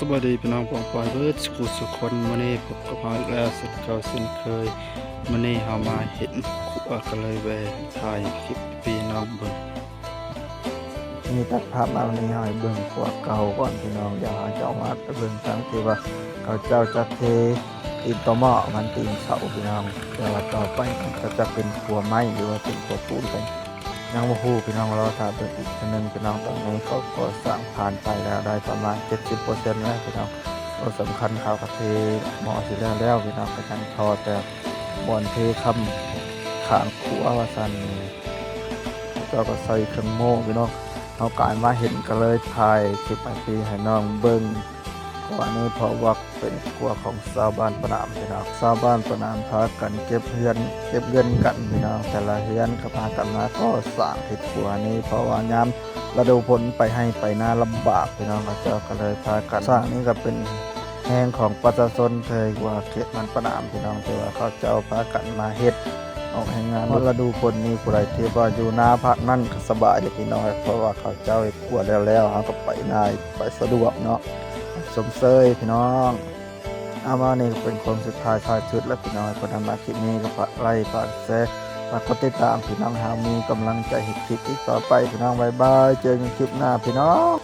ສະບາຍດີພີ່ນ້ອງປ້ອງປາຍເບິດສູ່ຄູ່ສູ່ຄົນ. ມື້ນີ້ພົບກັບເຮົາອີກແລ້ວເຊັ່ນເກົ່າເຊັ່ນເຄີຍ. ມື້ນີ້ເຮົາມາເຮັດຄົວ ກໍເລີຍແວ່ຖ່າຍຄລິບໃຫ້ພີ່ນ້ອງເບິ່ງ. ນີ້ຕັດພາບມາ ມື້ນີ້ເຮົາໃຫ້ເບິ່ງຄົວເກົ່າກ່ອນພີ່ນ້ອງ. ດຽວເຮົາຈະອອກມາໄປເບິ່ງທາງທີ່ວ່າເຂົາເຈົ້າຈະເທຕີນຕໍໝໍ້ ມັນຕີນເສົາພີ່ນ້ອງ. ແຕ່ວ່າຕໍ່ໄປມັນກໍຈະເປັນຄົວໄມ້ ຫຼືວ່າເປັນຄົວປູນກັນ ຍັງບໍ່ຮູ້ພີ່ນ້ອງ. ລໍຖ້າເບິ່ງອີກເທື່ອໜຶ່ງພີ່ນ້ອງ. ຕອນນີ້ເຂົາກໍ່ສ້າງຜ່ານໄປແລ້ວ ໄດ້ປະມານເຈັດສິບເປີເຊັນແລ້ວພີ່ນ້ອງ. ໂອ້ ສຳຄັນເຂົາກໍເທໝໍ້ຊິແລ້ວແລ້ວພີ່ນ້ອງ. ກໍຍັງທໍ່ແຕ່ບ່ອນເທຄ້ຳຂ້າງຄົວວ່າຊັ້ນ. ເຂົາເຈົ້າກໍໃສ່ເຄື່ອງໂມ້ພີ່ນ້ອງ. ເຮົາກາຍມາເຫັນກໍເລີຍຖ່າຍຄລິບໃຫ້ພີ່ໃຫ້ນ້ອງເບິ່ງ. ຄົວນີ້ເພາະວ່າເປັນຄົວຂອງຊາວບ້ານປະໜາມພີ່ນ້ອງ. ຊາວບ້ານປະໜາມພາກັນເກັບເຮືອນ ເກັບເຮືອນກັນພີ່ນ້ອງ. ແຕ່ລະເຮືອນກໍພາກັນມາກໍ່ສ້າງເຮັດຄົວນີ້ ເພາະວ່າຍາມລະດູຝົນໄປໄຮ່ໄປນາລຳບາກພີ່ນ້ອງ. ເຂົາເຈົ້າກໍເລີຍພາກັນສ້າງ. ນີ້ກໍເປັນແຮງຂອງປະຊາຊົນ ເທື່ອວ່າເຂດບ້ານປະໜາມພີ່ນ້ອງ. ແຕ່ວ່າເຂົາເຈົ້າພາກັນມາເຮັດອອກແຮງງານ. ຮອດລະດູຝົນນີ້ ຜູ້ໃດທີ່ວ່າຢູ່ນາພາກນັ້ນກໍສະບາຍເດ້ພີ່ນ້ອງ ເພາະວ່າເຂົາເຈົ້າເຮັດຄົວແລ້ວໆ ເຮົາກໍໄປງ່າຍ ໄປສະດວກເນາະ. ຊົມເຊີຍພີ່ນ້ອງ. ເອົາ ມານີ້ກໍເປັນໂຄ້ງສຸດທ້າຍທ້າຍສຸດແລ້ວພີ່ນ້ອງ. ເພາະນັ້ນມາຄລິບນີ້ກໍຝາກໄລຄ໌ ຝາກແຊ ຝາກກົດຕິດຕາມພີ່ນ້ອງ ຫາມີກຳລັງໃຈເຮັດຄລິບອີກຕໍ່ໄປພີ່ນ້ອງ. ບາຍບາຍ ເຈີກັນຄລິບໜ້າພີ່ນ້ອງ.